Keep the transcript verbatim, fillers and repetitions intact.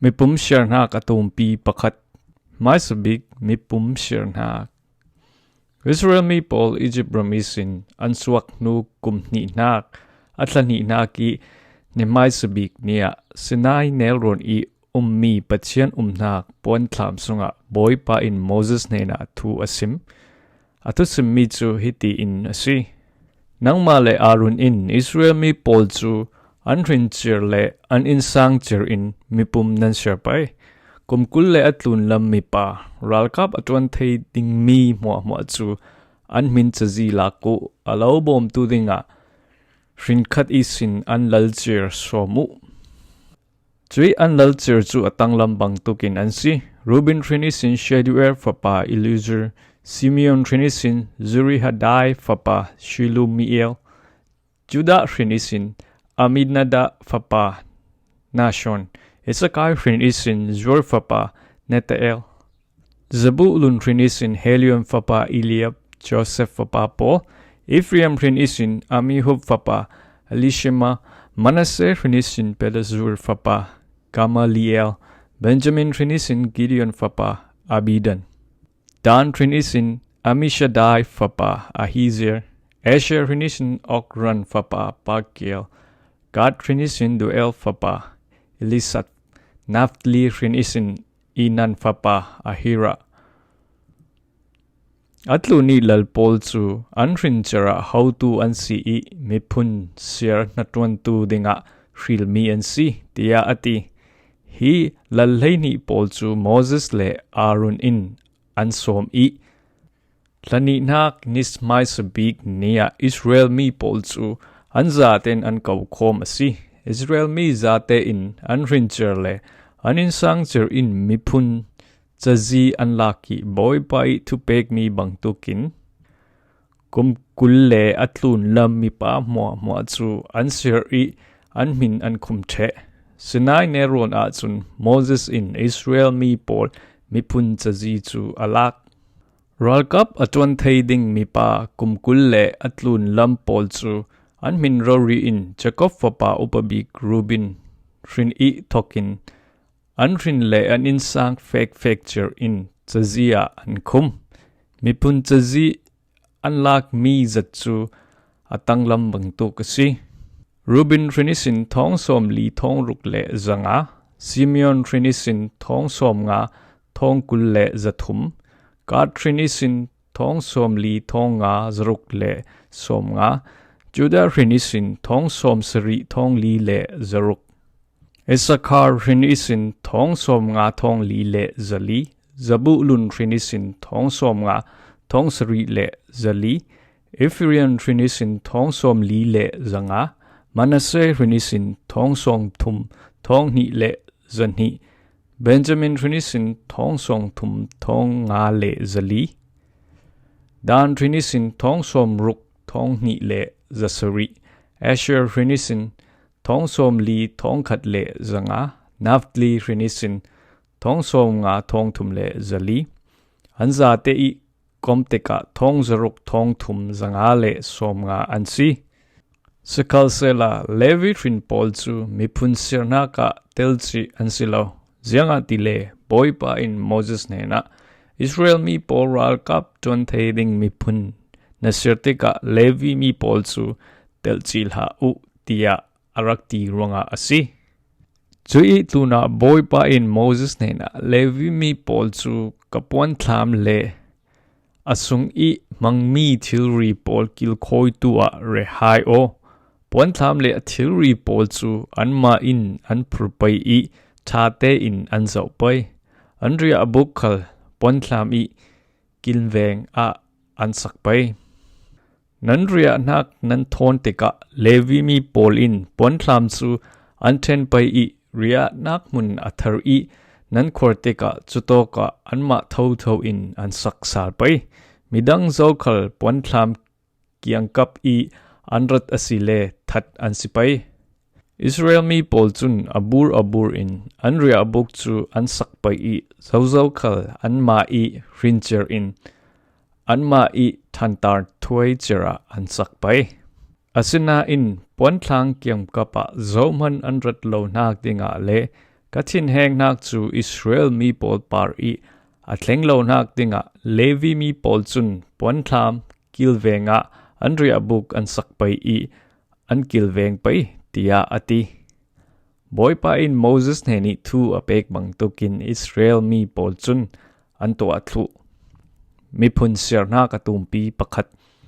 Mipum siarhnak a tumpi pakhat. Hmaisabik mipum siarhnak. Israel mi pawl Egypt ram ihsin an suak hnu kum hnih hnak a thla hnih hnak i ni hmaisabik ni ah Sinai nelrawn i ummi Pathian umhnak puanthlam sungah Bawipa in Moses hnenah thu a sim. A thusimmi cu hiti in a si: Nangmah le Aaron in Israel mi pawl cu an hrincir le an innsang cir in mipum nan siar pei. Kum kul le a tlunlam mipa, ralkap a ṭuan thei dingmi hmuahhmuah cu an hmin cazi lak uh. A lo bawmtu dingah hrin khat ihsin an lalcir sawm uh. Cuih an lalcir cu a tanglam bangtuk in an si: Reuben hrin ihsin Shedeur fapa Eliezer, Simeon hrin ihsin Zurishadai fapa Shelumiel, Judah hrin ihsin Aminadab fapa Nahshon, Issakhar hrin ihsin Zuar fapa Nethanel, Zebulun hrin ihsin Helon fapa Eliab, Joseph fapa pawl, Ephraim hrin ihsin Amihud fapa Elishama, Manasseh hrin ihsin Pedahzur fapa Gamaliel, Benjamin hrin ihsin Gideoni fapa Abidan, Dan hrin ihsin Ammishaddai fapa Ahiezer, Asher hrin ihsin Okran fapa Pagiel, Gad hrin ihsin Deuel fapa Eliasaph, Naphtali hrin ihsin Enan fapa Ahira. A tlun i lal pawl cu an hrincir ah hotu an si i miphun siar hnaṭuantu dingah hrilmi an si, tiah a ti. Hi lal hleihnih pawl cu Moses le Aaron in an sawm i thla hnih hnak ni hmaisabik ni ah Israel mi pawl cu an zaten an ko khawm a si. Israel mi zate in an hrincir le an innsang cir in miphun cazi an lak i Bawipa i thupekmi bangtuk in kum kul le a tlunlam mipa hmuahhmuah cu an siar i an hmin an khum ṭheh. Sinai nelrawn ahcun Moses in Israel mi pawl miphun cazi cu a lak. Ralkap a ṭuan thei ding mipa kum kul le a tlunlam pawl cu an hmin rori in Jakob fapa upabik Reuben hrin i thok in an hrin le an innsang fekfek cir in cazi ah an khum. Miphun cazi an lakmi zat cu a tanglam bangtuk a si. Reuben hrin ihsin thawng sawmli thawng ruk le zanga, Simeon hrin ihsin thawng sawmnga thawng kul le zathum, Gad hrin ihsin thawng sawmli thawng nga zaruk le sawmnga, Judah hrin ihsin thawng sawmsarih thawng li le zaruk, Issakhar hrin ihsin thawng sawmnga thawng li le zali, Zebulun hrin ihsin thawng sawmnga thawng sarih le zali, Ephraim hrin ihsin thawng sawmli le zanga, Manasseh hrin ihsin thawng sawmthum thawng hnih le zahnih, Benjamin hrin ihsin thawng sawmthum thawng nga le zali, Dan hrin ihsin thawng sawmruk thawng hnih le zasarih, Asher hrin ihsin thawng sawmli thawng khat le zanga, Naphtali hrin ihsin thawng sawmnga thawng thum le zali. An zate i kom tikah thawng zaruk thawng thum zanga le sawmnga an si. Sikhalsehla Levi hrin pawl cu miphun siarhnak ah telcih an si lo. Ziangahtile Bawipa in Moses hnenah, Israel mi pawl ralkap ṭuan thei ding miphun na siar tikah Levi mi pawl cu telcih hlah uh, tiah a rak ti ruangah a si. Cuih tlunah Bawipa in Moses hnenah, Levi mi pawl cu ka puanthlam le a sung i hmangmi thilri pawl kilkhawitu ah rehai aw. Puanthlam le a thilri pawl cu anmah in an phur pei i ṭha tein an zoh pei. An riahbuk khal puanthlam i kilveng ah an sak pei. Nan riahnak nan thawn tikah Levi mi pawl in puanthlam cu an ṭhen pei i riahnak hmun a thar i nan khuar tikah cutawkah anmah thotho in an sak sal pei. Midang zokhal puanthlam kiangkap i an rat asile that an si pei. Israel mi pawl cun a bur a bur in an riahbuk cu an sak pei i zozo khal anmah i hrincir in anmah i ṭhantar thuai cir ah an sak pei. Asinain puanthlam kiangkap ah zohman an rat lo hnak dingah le Ka thinhengnak cu Israel mi pawl par i a thleng lo hnak dingah Levi mi pawl cun puanthlam kilveng ah an riahbuk an sak pei i an kilveng pei, tiah a ti. Bawipa in Moses hnenih thu a pek bangtukin Israel mi pawl cun an tuah thluh. Miphun siarnak a tumpi pakhat